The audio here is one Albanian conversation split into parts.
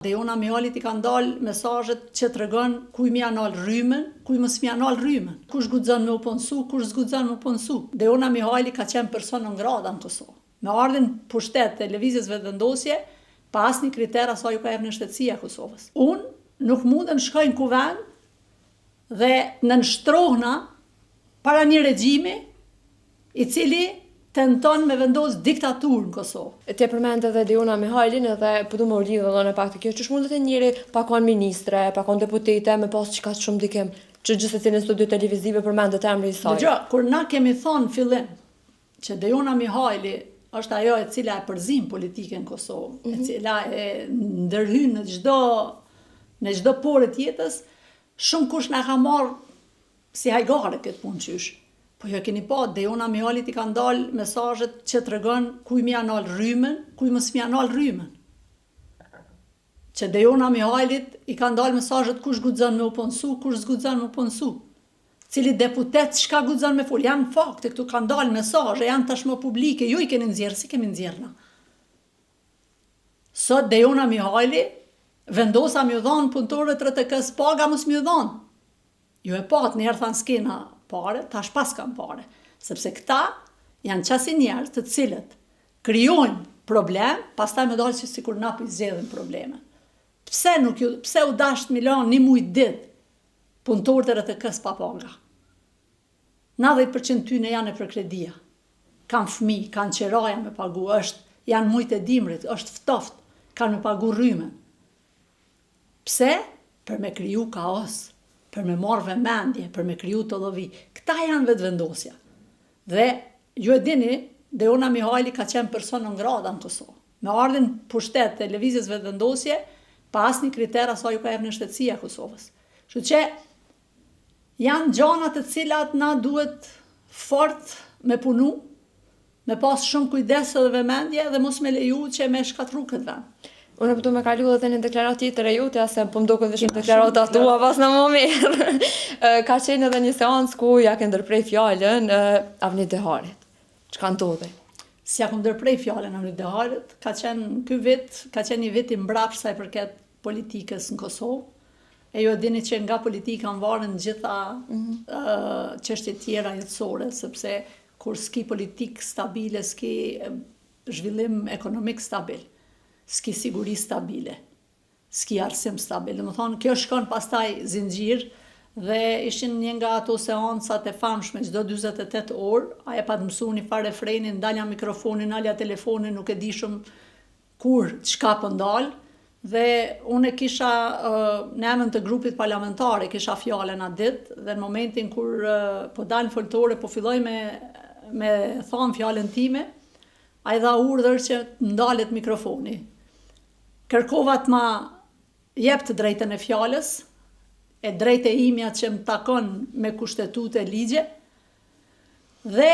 Dejona Mihajlit i kanë dalë mesazhet që tregon kuj me ia nal rrymën, kuj mos me ia nal rrymën. Kush guxon me u punësu, kush s'guxon me u punësu. Dejona Mihajli ka qenë person non grata në Kosovë. Me ardhjen në pushtet të Lëvizjes Vetëvendosje, pa asnjë kriter asaj ju ka jep nënshtetësia e Kosovës. Unë nuk mundem shkoj në Kuvend dhe nënshtrohna para një regjimi i cili tenton me vendos diktaturë në Kosovë. Ti e përmende edhe Dejona Mihajlin edhe po du me u lidhë edhe unë pak te kjo, qysh mundet një njeri pa kon ministre, pa kon deputete, me pas qikaq shumë ndikim, që gjithsecilin studio televizive përmendet emri i saj. Dëgjo, kur na kemi thonë në fillim që Dejona Mihajli është ajo e cila e përzin politikën në Kosovë, mm -hmm. e mhm. cila e ndërhyn në çdo në çdo pore të jetës, shumë kush na ka marrë Si hajgare këtë punë qysh. Po ju e keni pa, Dejona Mihajlit i kanë dalë mesazhet që tregon kuj me ia nal rrymën, kuj mos me ia nal rrymën. Që Dejona Mihajlit i kanë dalë mesazhet kush guxon me u punësu, kush s'guxon me u punësu. Cili deputet çka guxon me fol, janë fakte këtu kanë dalë mesazhe, janë tashmë publike, ju i keni nxjerrë, s'i kemi nxjerrë na. Sot Dejona Mihajli vendos a me ju dhanë punëtorëve të RTK-së paga mos me ju dhanë. Ju e patë, njëherë thanë s'kena pare, tash paskan pare. Sepse këta janë qasi njerëz të cilët krijojnë problem, pastaj me dalë që sikur na po i zgjedhim problemet. Pse nuk ju, pse u dasht m'i lanë një muj ditë punëtorët e RTK-së pa paga? 90% tyne janë nëpër kredia. Kanë fëmijë, kanë qeraja me pagu, është, janë mujt e dimrit, është ftoft, kanë me pagu rrymën. Pse? Për me kriju kaos, për me marrë vëmendje, për me kriju tollovi. Këta janë Vetëvendosja. Dhe ju e dini, Dejona Mihajli ka qenë person non grata në Kosovë. Me ardhjen në pushtet të Lëvizjes Vetëvendosje, pa asnjë kriter asaj ju ka jep nënshtetësia e Kosovës. Kështu që janë gjana të cilat na duhet fort me punu, Me pas shumë kujdes edhe vemendje dhe mos me leju që me shkatrru këtë vend. Unë po du me kalu edhe te një deklaratë tjetër e jotja, se po më duket veç deklarata tua pas në më mirë. Ka qenë edhe një seancë ku ja ke ndërprej fjalën Avni Deharit. Çka ndodhi? S'ja kom ndërprej fjalën Avni Deharit, ka qenë ky vit, ka qenë një vit i mbrapsht sa i përket politikës në Kosovë. E ju e dini që nga politika varen gjitha mm -hmm. çështjet tjera jetësore, sepse Kur s'ki politikë stabile, s'ki zhvillim ekonomik stabil, s'ki siguri stabile, s'ki arsim stabil. Domethonë, kjo shkon pastaj zinxhir dhe ishin një nga ato seancat e famshme çdo 48 orë, ai e pat mësu një farë refreni, ndalja mikrofonin, ndalja telefonin, nuk e di shumë kur, çka po ndal, dhe unë e kisha në emën të grupit parlamentar e kisha fjalën atë ditë dhe në momentin kur po dal në foltore po filloj me me thanë fjalën time, ai dha urdhër që ndalet mikrofoni. Kërkova të ma jep të drejtën e fjalës, e drejtë e imja që më takon me kushtetutë e ligje, dhe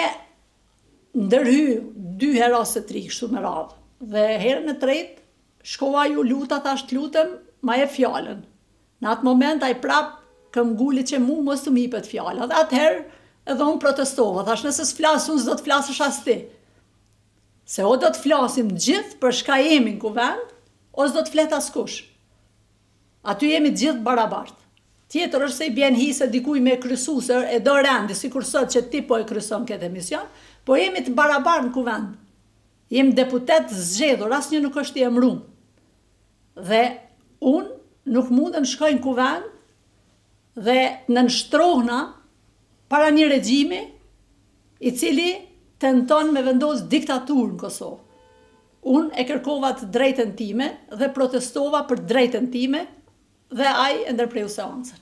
Ndërhyu dy herë ose tri kështu me radhë. Dhe herën e tretë shkova iu luta thash të lutem ma jep fjalën. Në atë moment ai prap këmbguli që mu mos të më jepet fjala. Dhe atëherë edhe unë protestova, thash nëse s'flas unë s'do të flasësh as ti. Se o do të flasim gjithë për çka jemi në kuvend, o s'do të flet askush. Aty jemi të gjithë të barabartë. Tjetër është se i bjen hise dikuj me kryesu se e do rendi, sikur sot që ti po e kryeson këtë emision, po jemi të barabartë në kuvend. Jemi deputetë të zgjedhur, asnjë nuk është i emrum. Dhe unë nuk mundem shkoj në kuvend dhe nënshtrohna para një regjimi i cili tenton me vendos diktaturë në Kosovë. Unë e kërkova të drejtën time dhe protestova për të drejtën time dhe ai e ndërpreu seancën.